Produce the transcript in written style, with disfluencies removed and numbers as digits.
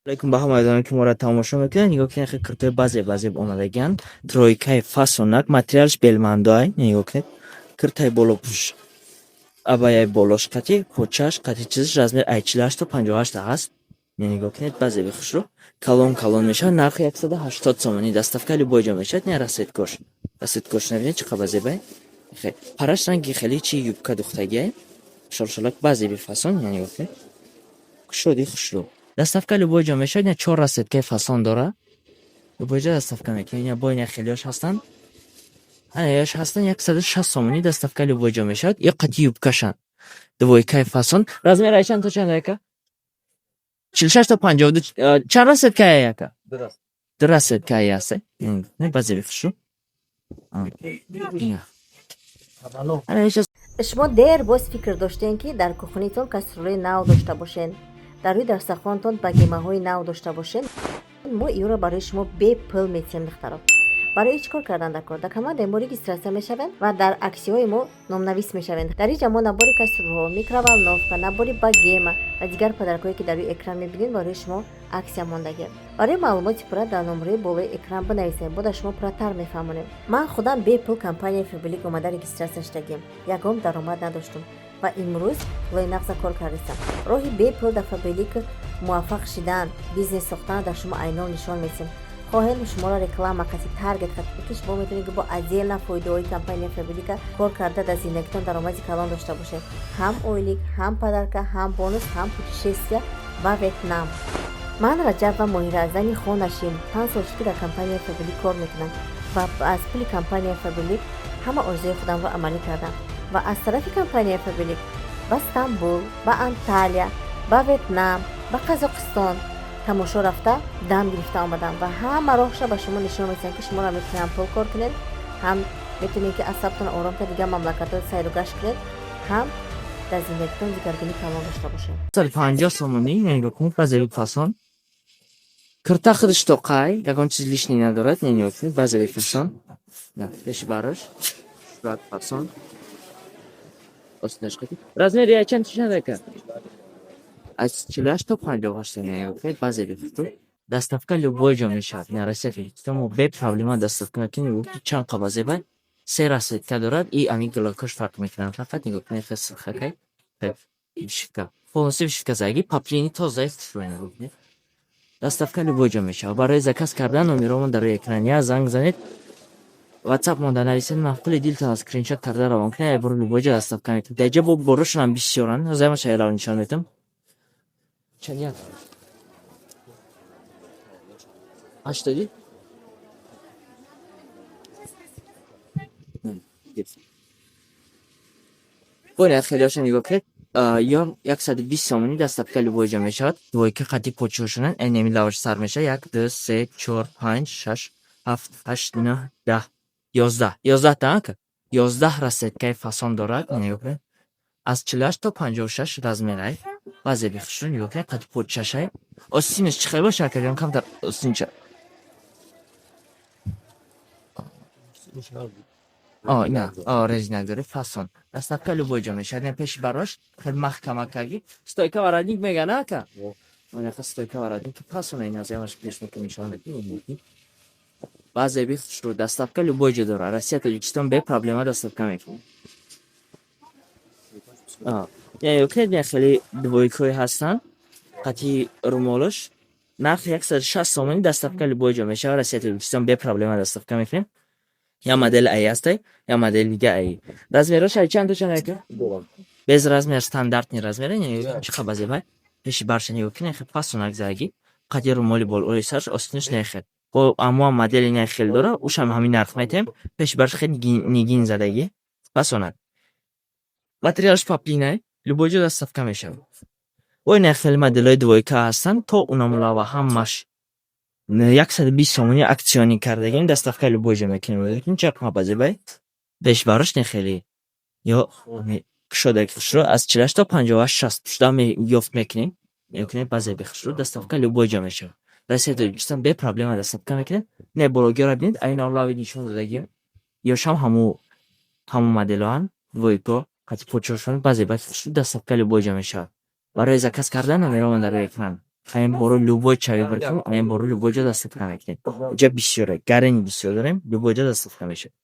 Алейкум ба ҳамаи одаме, ки моро тамошо мекунанд. Нигоҳ кунед, хел куртои баъзе баъзе омадагианд. Тройкаи фасонак, материалш белмандоай. Нигоҳ кунед. Киртаи болопӯш, абаяи болош қати, почаш қати чизаш, размер ай 48 то 58 ҳаст. Нигоҳ кунед, баъзе хушрӯ, калон калон мешавад. Нархи 180 сомонӣ, доставка любой ҷо мешавад. Не, расцветкош. Расцветкош набинед, чӣ қадр зебай. Параш ранги хеле чи юбка духтагиай. Шолшолак баъзе бифасон, нигоҳ кунед. Кушоди хушрӯ. Доставка любой ҷо мешавад. Ина чор расцветкаи фасон дора. Любой ҷо доставка мекунед. Ина бо ина хелиёш ҳастанд. Ана ҳастанд 160 сомонӣ, доставка любой ҷо мешавад. Ё қати юбкашан. Двойкаи фасон. Размер ай чанд то чанд, яка? 46 то 52. Чанд расцветкая, яка? Ду расцветкаи ҳаст. Не, баъзе бифурӯ. Ина. Ана Шумо дер боз фикр доштем, ки дар кухонитон кастрюлаи нав дошта бошед, дар рӯи дастархонатон богемаҳои нав дошта бошед. Мо инро барои шумо бепул метиҳем, духтаро. Барои чӣ кор кардан дар кор? Дар командаи мо регистрация мешаванд ва дар аксияҳои мо номнавис мешаванд. Дар инҷа мо набори кастрюлҳо, микроволновка, набори богема ва дигар подаркҳое, ки дар рӯи экран мебинед, барои шумо аксия мондагиам. Барои маълумоти пурра дар номерҳои болои экран бинависед, мо дар шумо пурратар мефаҳмонем. Ман худам бепул компанияи Фаберлик омада регистрация шудагием, ягон даромад надоштум ва имрӯз пулои нағза кор кардистам. Роҳи бепул дар Фаберлик муваффақ шидан, бизнес сохтан дар шумо айнол нишон медиҳем. Хоҳем шуморо реклама қати, таргет қати, ки шумо метавонед, ки бо отдельно фоидаҳои компания Фаберлика кор карда, дар зиндагитон даромади калон дошта бошед: ҳам ойлик, ҳам подарка, ҳам бонус, ҳам путешествия ба Ветнам. Ман Раҷаб ва Моҳира, зани хонашин, 5 сол шуд, ки дар компанияи Фаберлик кор мекунам ва аз пули компанияи Фаберлик ҳама орзуи худамро амалӣ кардам ва аз тарафи компанияи Фаберлик ба Стамбул, ба Анталия, ба Ветнам, ба Қазоқистон тамошо рафта, дам гирифта омадам ва ҳама роҳша ба шумо нишон медиҳам, ки шуморо метавонед ҳам пул кор кунед, ҳам метавонед, ки асабтон ором кард, дигар мамлакатҳо сайру гашт кунед, ҳам дар зиндагитон дигаргунӣ калон дошта бошед. 150 сомонӣ, нигоҳ кунед, баъзе фасон. Кирта худаш тоқай, ягон чиз лишний надорад, нигоҳ кунед, баъзе фасон. Пеши бараш. Сурат фасон. Остинаш қати. Размер я чанд чанд, ака? Аз 48 то 58, нигоҳ кунед, баъзе бифурӯ. Доставка любой ҷо мешавад. На Россия, Тоҷикистон мо бе проблема доставка мекунем. Нигоҳ ки чанд қабазе бай. Се расцветка дорад и ами гулакош фарқ мекунанд. Фақат нигоҳ кунед, хел сирхакай. Вышивка. Полностью вышивка заги, поплини тозаи хушрӯ, нигоҳ кунед. Доставка любой ҷо мешавад. Барои заказ кардан номеромон дар рӯи экран. Я занг занед. WhatsApp монда нависед, маъқули дилтон скриншот карда равон кунед, ай боро любой ҷо доставка мекунед. Дар ҷо бо борошонам бисёранд. Ҳозир шайрав нишон медиҳам. Чанд як? 80? Бояд хелиҳошо нигоҳ кунед. Ё 120 сомонӣ, доставка любой ҷо мешавад. Двойка қати почошонан энеми лаваш сар мешавад. Як, ду, се, чор, панҷ, шаш, ҳафт, ҳашт, нӯҳ, 10, 11. 11 та, ака? 11 расцветкаи фасон дорад. Нигоҳ кунед. Аз 48 то 56 размерай. Баъзе бихушрӯ, нигоҳ кунед, қати почашай. Остинаш чӣ хел боша, акаҷон, камтар остинча. О, ина, о, резина дори, фасон. Доставка любой ҷо мешавад. Ина пеши барош хел маҳкамакаги. Стойка воротник меган, ака? Онака стойка воротник фасон, ина замаш пеш мекунем, нишон медиҳем. Баъзе бихушрӯ, доставка любой ҷо дора. Россия, Тоҷикистон бе проблема доставка мекунем. Яъне кунед, ина хеле двойкҳое ҳастанд. Қати румолаш. Нархи 160 сомонӣ, доставка любой ҷо мешавад. Россия, Тоҷикистон бе проблема доставка мекунем. Я модел ай ҳастай, я модели дига ай. Размерош ай чанд то чанд, ака? Без размер, стандартный размер, чӣ қабар зебай. Пеши барша нигоҳ кунед, хел фасонак заги. Қати румоли болои сарш, остинаш нехел. Бо аммо модели нехел дора, ушам ҳамин нарх метем. Пеши барш хел нигин задагӣ. Фасонак. Материалш поплинай, любой ҷо доставка мешавад. Ой, нехел моделҳои двойка ҳастанд, то унамулава ҳамаш 120 сомонӣ акционный кардагим, доставка любой ҷо мекунем. Чӣ қабар зебай. Пеш барош нехели. Ё кушодаки хушрӯ, аз 48 то 58, 60 шуда ёфт мекунем. Мекунем, баъзе бихушрӯ, доставка любой ҷо мешавад. Россия, Тоҷикистон бе проблема доставка мекунем. Не, бологиёро бинед, айна лави нишон додагим. Ёшам ҳаму моделҳоанд, двойко, қати почошон, баъзе баъд доставка любой ҷо мешавад. Барои заказ кардан номеромон дар рӯи экран. Ҳамин боро любой ча выбор кунем, ҳамин боро любой ҷо доставка мекунем. Ҷа бисёре, гарени бисёр дорем, любой ҷо доставка мешавад.